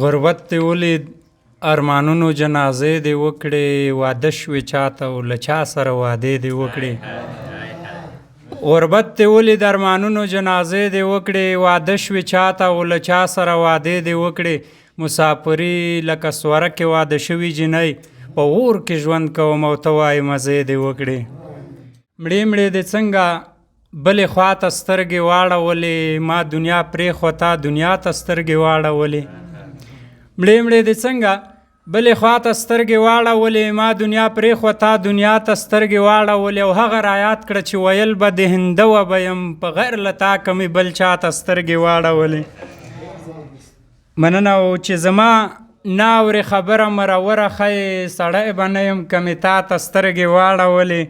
غربت دې ولید، ارمانونو جنازې دې وکړې، واده شوې چاته او له چا سره وعدې دې وکړې. غربت دې ولید، ارمانونو جنازې دې وکړې، واده شوې چاته او له چا سره وعدې دې وکړې. مسافري لکه سوره کې واده شوي جینۍ، په اور کې ژوند کوم او ته وایې مزې دې وکړې. مړې مړې دې څنګه بلې خوا ته سترګې واړولې، ما دنیا پرېښوته دنیا ته سترګې واړولې. مړې مړې دې څنګه بلې خوا ته سترګې واړولې، ما دنیا پرېښوته دنیا ته سترګې واړولې. او هغه رایاد کړه چې ویل به د هندوه به یم، په غیر له تا که مې بل چا ته سترګې واړولې. مننه. او چې زما نه اورې خبره مروره ښیې، سړی به نه یم که مې تا ته سترګې واړولې.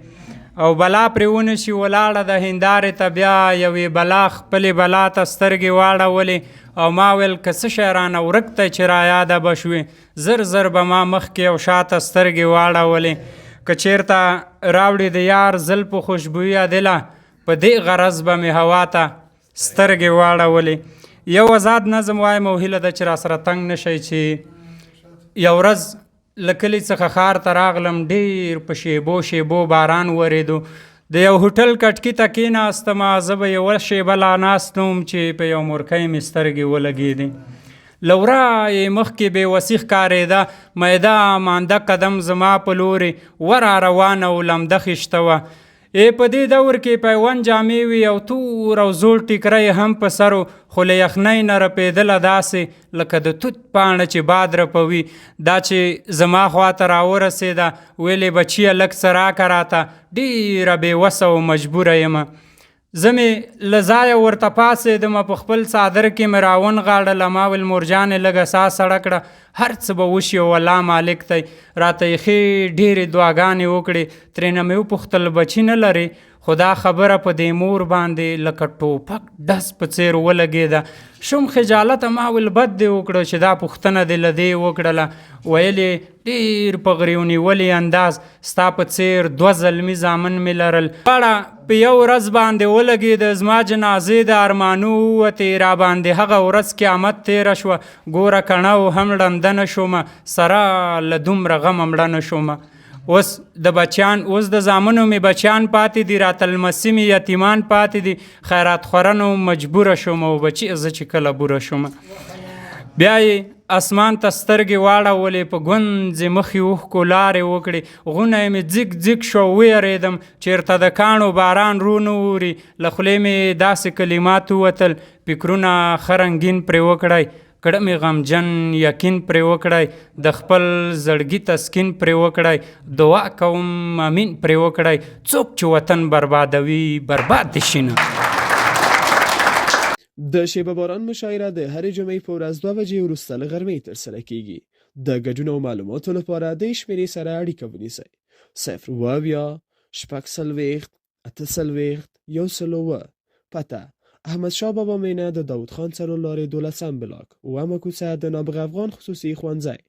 او بلا پرې ونه شي ولاړه د هندارې ته، بیا یوې بلا خپلې بلا ته سترګې واړولې. او ما ویل که څه شی رانه ورک دی چې رایاده به شوې، زر زر به ما مخکې او شاته سترګې واړولې. که چېرته راوړي د یار زلفو خوشبویي عادله، په دې غرض به مې هوا ته سترګې واړولې. یو ازاد نظم وایم او هیله ده چې راسره تنګ نه شئ. چې یو ورځ له کلي څخه ښار ته راغلم، ډېر په شیبو شیبو باران ورېدو. د یو هوټل کټکي ته کېناستم، زه به یوه شېبه لا ناست نه وم چې په یو مورکۍ مې سترګې ولګېدې. له ورایه مخکې بې وسي ښکارېده، میده مانده قدم زما په لورې ورا روانه او لمده خیشته وه. ای په دې دور کې پیوند جامې وې او تور او زوړ ټیکری یې هم په سر و، خو له یخنۍ نه رپېدله داسې لکه د توت پاڼه چې باد رپوي. دا چې زما خواته راورسېده، ویلې بچیه لږ څه راکه راته، ډېره بې وسه او مجبوره یمه. زه مې له ځایه ورته پاڅېدم، په خپل څادر کې مې راونغاړله. ما ویل مورجانې لږه ساه سړه کړه، هر څه به وشي او الله مالک دی. راته یې ښې ډېرې دعاګانې وکړې. ترېنه مې وپوښتل بچي نه لرې؟ خو دا خبره په دې مور باندې لکه ټوپک ډز په څېر ولګېده. شوم خجالته، ما ویل بد دې وکړه چې دا پوښتنه دې له دې وکړله. ویل یې ډېر په غریو نیولي انداز، ستا په څېر دوه زلمي زامن مې لرل، دواړه په یو ورځ باندې ولګېده. زما جنازې د ارمانو ووتې، را باندې هغه ورځ قیامت تېره شوه. ګوره کڼه او هم ړنده نه شومه، سره له دومره غمه مړه نه شومه. اوس د بچیان، اوس د زامنو مې بچیان پاتې دي، راته لمسي مې یتیمان پاتې دي، خیرات خورنو مجبوره شوم او بچي زه چې کله بوره شوم. بیا یې اسمان ته سترګې واړولې، په ګونځې مخې اوښکو لارې وکړې، غونه مې ځیګ ځیګ شو، ویرېدم چېرته د کاڼو باران رو نه اوري. له خولې مې داسې کلمات ووتل، فکرونه ښه رنګین پرې وکړی، کړه مې غمجن یقین پرې وکړی، د خپل زړګي تسکین پرې وکړی، دعا کوم امین پرې وکړی، څوک چې وطن بربادوي برباد دې شي نه. د شیبه باران مشاعره د هرې جمعې په ورځ 2 بجې وروسته له غرمې ترسره کیږي. د ګډون او معلوماتو لپاره دې شمېرې سره اړیکه ونیسئ: 0 70 46 48 107. پته: احمدشاه بابا مېنه، د داود خان څلور لارې، 12 بلاک، اوومه کوڅه، د نابغه افغان خصوصي ښوونځی.